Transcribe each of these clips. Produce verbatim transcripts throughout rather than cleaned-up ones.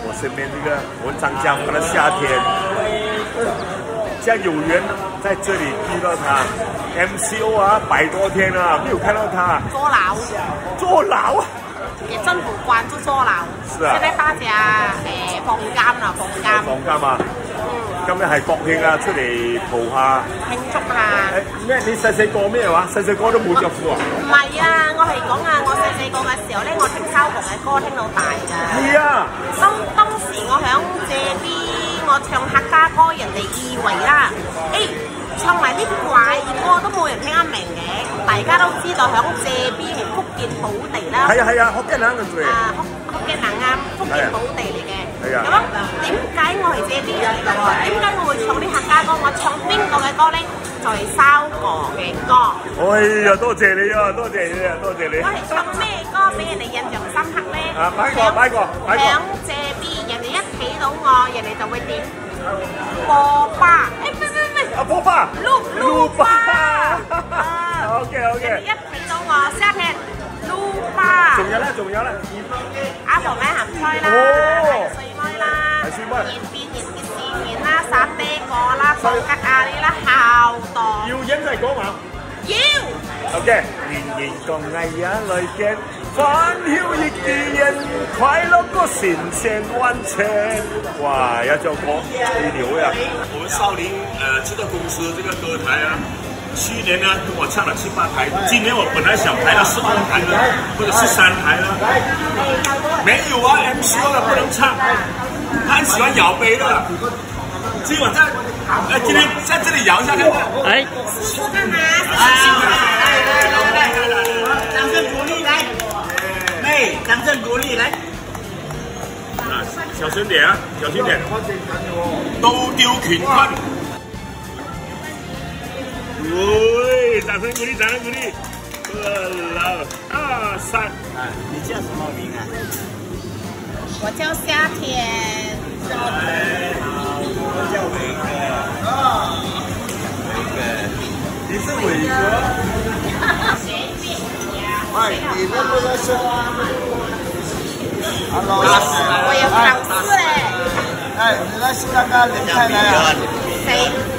我身邊這個文章家，我們的夏天，這樣有緣在這裡遇到他，M C O啊，百多天了，沒有看到他。坐牢。坐牢啊？也政府關就坐牢。是啊。現在大家，誒，放監了，放監。放監啊？嗯。今日係國慶啊，出嚟蒲下。慶祝下。誒，你，你細細個咩話？細細個都冇著褲啊？唔係啊，我係講啊，我細細個嘅時候咧，我聽saugo嘅歌聽到大㗎。係啊。當，當時我響J B，我唱客家歌，人哋以為啦，誒，唱埋啲怪歌都冇人聽得明嘅，大家都知道響J B係福建寶地啦。係啊，係啊，福建人嘅嘴。啊，福，福建人啊，福建寶地嚟嘅。係啊。係啊。咁樣，點解我係J B人嚟嘅喎？點解我會唱啲客家歌？我唱邊個嘅歌咧？就係saugo嘅歌。哎呀，多謝你啊，多謝你啊，多謝你。我係唱咩歌俾人哋印象深刻咧？啊，擺個，擺個，擺個。響J B，人哋一睇到我，人哋就會點？波霸。誒，唔係，唔係，唔係。啊，波霸。魯，魯霸。魯霸。啊。OK，OK。人哋一睇到我，夏天，魯霸。仲有咧，仲有咧。阿婆買鹹菜啦，哦。鹹水妹啦，鹹水妹。年比年結新年啦，沙爹哥啦，所以，糖桔阿里啦，好多。有煙在講嗎？有。OK，人人講𠊎也來見，飯後一支煙，快樂過新鮮完全。哇，要叫歌，一流呀！我們少林，呃，製作公司這個歌台啊，去年呢，跟我唱了七八台，今年我本來想排到十二台呢，或者十三台呢，沒有啊，M C O的不能唱，他很喜歡搖杯的。今晚在，呃，今天在這裡搖一下看看。哎。試試看啊，試試看啊。來，來，來，來，來，掌聲鼓勵，來。妹，掌聲鼓勵，來。啊，小聲點啊，小聲點。都丟勤快。 喂，掌聲鼓勵，掌聲鼓勵。二、二、三。啊，你叫什麼名啊？我叫夏天。哎，好，我叫偉哥。啊，偉哥。你是偉哥？喂，你认不认识？Hello。我有考试哎。 哎，你认识那个林太太啊？谁？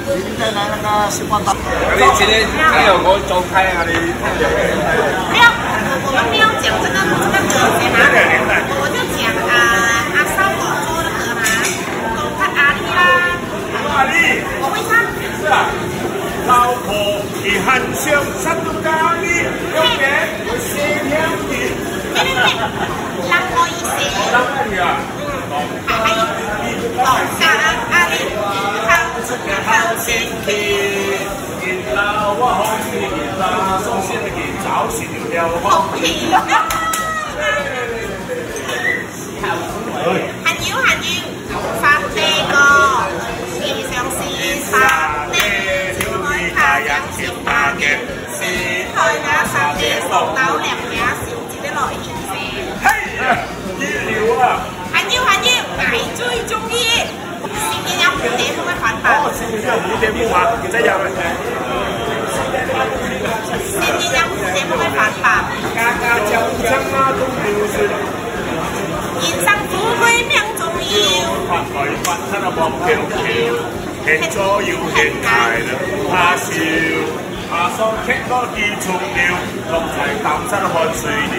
林太太那个星光大道。你今天，你有给我走开啊，你。没有，我们没有讲这个，这个名字嘛。我就讲，啊，阿少我做那个嘛，我看阿里啦。阿里。我会唱。是啊。老婆，你很像山东咖喱，有点，有些香味。对对对，让我一些。让我一些。 還有，還有，沙爹哥，以上是沙爹，開卡洋食八件，是開卡沙爹，送到兩家小姐的來一些。嘿呀，一流啊！還有，還有，𠊎最中意。 新年要蝴蝶，會不會反版？哦，新年要蝴蝶，木馬，你再講。新年要蝴蝶，會不會反版？嘎嘎叫，烏漆嘛都流水。人生富貴命中有。發財發達啊，旺票票，現左右現大了，怕少。 阿叔看到佢重要，剛才擔心汗水流。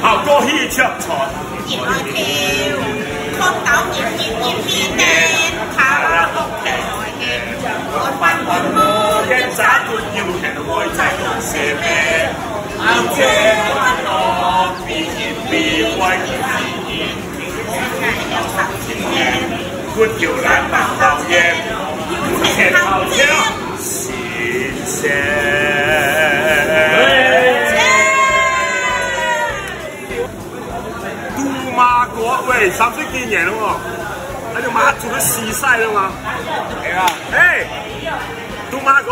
好，過去吃菜。一開口，看到人人人面，卡拉OK開起，我翻滾無，煙茶滾又現，愛再講些咩？阿姐，我比人比壞人。 杜馬哥，喂，三十幾年了哦，那就馬祖的西塞了嗎？哎呀，哎，杜馬哥，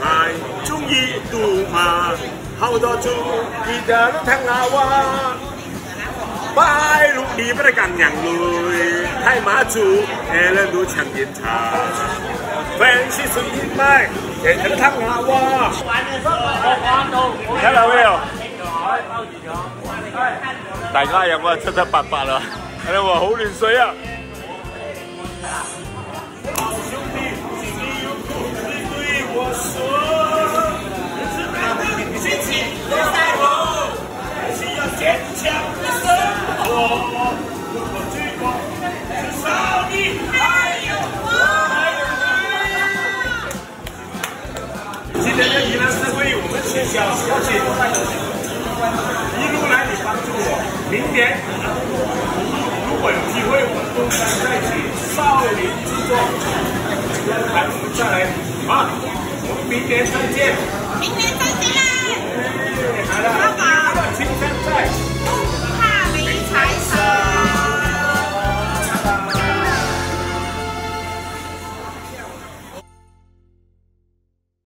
哎，中意杜馬。 好多豬，佢兜都聽下話。拜六禮拜个講兩類，大馬豬，下輪都請飲茶。歡喜水飲賣，天天聽下話。Hello，Will。大家有没有七七八八了？哎呀，我好亂水啊！今天的盂兰盛会，我们全校小姐一路来的帮助我。明年如果有机会，我们东山再起，少林之作，来，我们再来啊！我们明年再见。明年再见啦！来了，青山在。